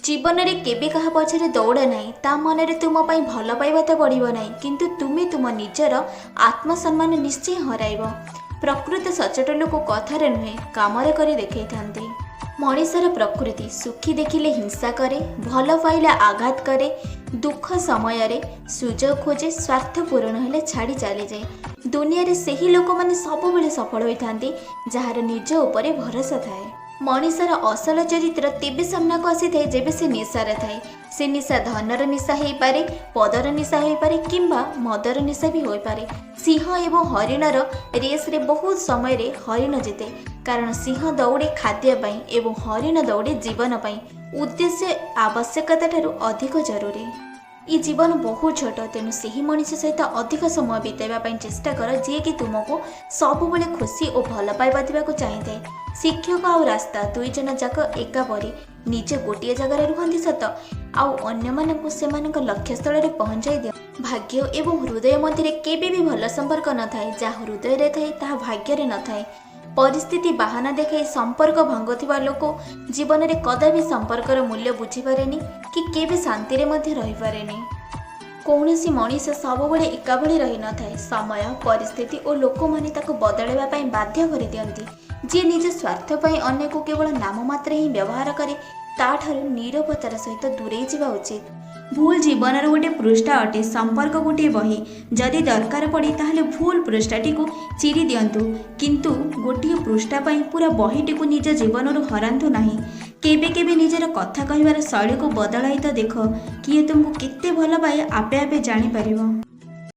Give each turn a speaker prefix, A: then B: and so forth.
A: ଜୀବନରେ କେବେ କାହା ପଛରେ ଦୌଡ଼ ନାହିଁ। ତା ମନରେ ତୁମ ପାଇଁ ଭଲ ପାଇବା ତ ବଢ଼ିବ ନାହିଁ, କିନ୍ତୁ ତୁମେ ତୁମ ନିଜର ଆତ୍ମସମ୍ମାନ ନିଶ୍ଚୟ ହରାଇବ। ପ୍ରକୃତ ସଚ୍ଚୋଟ ଲୋକ କଥାରେ ନୁହେଁ, କାମରେ କରି ଦେଖାଇଥାନ୍ତି। ମଣିଷର ପ୍ରକୃତି ସୁଖୀ ଦେଖିଲେ ହିଂସା କରେ, ଭଲ ପାଇଲେ ଆଘାତ କରେ, ଦୁଃଖ ସମୟରେ ସୁଯୋଗ ଖୋଜେ, ସ୍ୱାର୍ଥ ପୂରଣ ହେଲେ ଛାଡ଼ି ଚାଲିଯାଏ। ଦୁନିଆରେ ସେହି ଲୋକମାନେ ସବୁବେଳେ ସଫଳ ହୋଇଥାନ୍ତି ଯାହାର ନିଜ ଉପରେ ଭରସା ଥାଏ। ମଣିଷର ଅସଲ ଚରିତ୍ର ତେବେ ସାମ୍ନାକୁ ଆସିଥାଏ ଯେବେ ସେ ନିଶାରେ ଥାଏ। ସେ ନିଶା ଧନର ନିଶା ହେଇପାରେ, ପଦର ନିଶା ହୋଇପାରେ କିମ୍ବା ମଦର ନିଶା ବି ହୋଇପାରେ। ସିଂହ ଏବଂ ହରିଣର ରେସ୍ରେ ବହୁତ ସମୟରେ ହରିଣ ଜିତେ, କାରଣ ସିଂହ ଦୌଡ଼େ ଖାଦ୍ୟ ପାଇଁ ଏବଂ ହରିଣ ଦୌଡ଼େ ଜୀବନ ପାଇଁ। ଉଦ୍ଦେଶ୍ୟ ଆବଶ୍ୟକତା ଠାରୁ ଅଧିକ ଜରୁରୀ। ଏ ଜୀବନ ବହୁତ ଛୋଟ, ତେଣୁ ସେହି ମଣିଷ ସହିତ ଅଧିକ ସମୟ ବିତାଇବା ପାଇଁ ଚେଷ୍ଟା କର ଯିଏକି ତୁମକୁ ସବୁବେଳେ ଖୁସି ଓ ଭଲ ପାଇବା ଦେବାକୁ ଚାହିଁଥାଏ। ଶିକ୍ଷକ ଆଉ ରାସ୍ତା ଦୁଇ ଜଣ ଯାକ ଏକା ପରି, ନିଜେ ଗୋଟିଏ ଜାଗାରେ ରୁହନ୍ତି ସତ, ଆଉ ଅନ୍ୟମାନଙ୍କୁ ସେମାନଙ୍କ ଲକ୍ଷ୍ୟସ୍ଥଳରେ ପହଞ୍ଚାଇ ଦିଅନ୍ତି। ଭାଗ୍ୟ ଏବଂ ହୃଦୟ ମଧ୍ୟରେ କେବେ ବି ଭଲ ସମ୍ପର୍କ ନଥାଏ। ଯାହା ହୃଦୟରେ ଥାଏ ତାହା ଭାଗ୍ୟରେ ନଥାଏ। ପରିସ୍ଥିତି ବାହାନା ଦେଖାଇ ସମ୍ପର୍କ ଭାଙ୍ଗୁଥିବା ଲୋକ ଜୀବନରେ କଦାପି ସମ୍ପର୍କର ମୂଲ୍ୟ ବୁଝିପାରେନି କି କେବେ ଶାନ୍ତିରେ ମଧ୍ୟ ରହିପାରେନି। କୌଣସି ମଣିଷ ସବୁବେଳେ ଏକା ଭଳି ରହିନଥାଏ। ସମୟ, ପରିସ୍ଥିତି ଓ ଲୋକମାନେ ତାକୁ ବଦଳାଇବା ପାଇଁ ବାଧ୍ୟ କରିଦିଅନ୍ତି। ଯିଏ ନିଜ ସ୍ୱାର୍ଥ ପାଇଁ ଅନ୍ୟକୁ କେବଳ ନାମମାତ୍ର ହିଁ ବ୍ୟବହାର କରେ, ତାଠାରୁ ନୀରବତାର ସହିତ ଦୂରେଇ ଯିବା ଉଚିତ। ଭୁଲ ଜୀବନର ଗୋଟେ ପୃଷ୍ଠା ଅଟେ, ସମ୍ପର୍କ ଗୋଟିଏ ବହି। ଯଦି ଦରକାର ପଡ଼େ ତାହେଲେ ଭୁଲ ପୃଷ୍ଠାଟିକୁ ଚିରି ଦିଅନ୍ତୁ, କିନ୍ତୁ ଗୋଟିଏ ପୃଷ୍ଠା ପାଇଁ ପୁରା ବହିଟିକୁ ନିଜ ଜୀବନରୁ ହରାନ୍ତୁ ନାହିଁ। କେବେ କେବେ ନିଜର କଥା କହିବାର ଶୈଳୀକୁ ବଦଳାଇ ତ ଦେଖ, କିଏ ତୁମକୁ କେତେ ଭଲ ପାଏ ଆପେ ଆପେ ଜାଣିପାରିବ।